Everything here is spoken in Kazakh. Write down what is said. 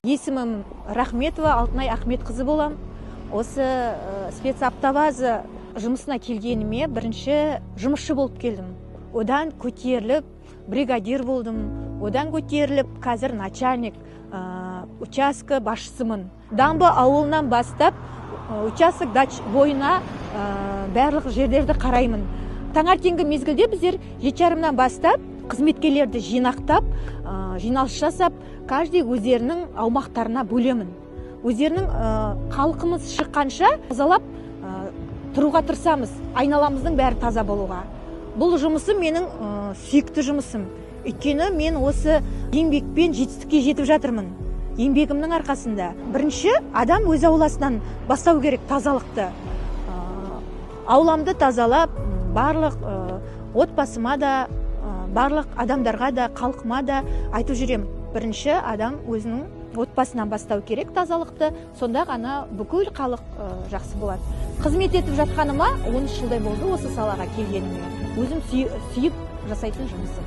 Есімім Рахметова Алтынай Ахметқызы болам. Осы спецавтобаза жұмысына келгеніме бірінші жұмысшы болып келдім. Одан көтеріліп бригадир болдым, одан көтеріліп қазір начальник участка басшысымын. Дамбы ауылынан бастап участок дач бойына барлық жерлерді қараймын. Таңертеңгі мезгілде біздер 7:30-нан бастап қызметкерлерді жинақтап, жиналыс жасап, каждый өздерінің аумақтарына бөлемін. Өздерінің халқымыз шыққанша тазалап тұруға тырысамыз, айналамыздың бәрі таза болуға. Бұл жұмысым менің сүйікті жұмысым, өйткені мен осы еңбекпен жетістікке жетіп жатырмын. Еңбегімнің арқасында. Бірінші адам өз ауласынан бастау керек тазалықты. Ауламды тазалап, барлық отбасыма да, барлық адамдарға да, халқыма да айтып жүремін: бірінші адам өзінің отбасынан бастау керек тазалықты, сонда ғана бүкіл халық жақсы болады. Қызмет етіп жатқаныма 13 жылдай болды. Осы салаға келгеніме өзім сүйіп жасайтын жұмысым.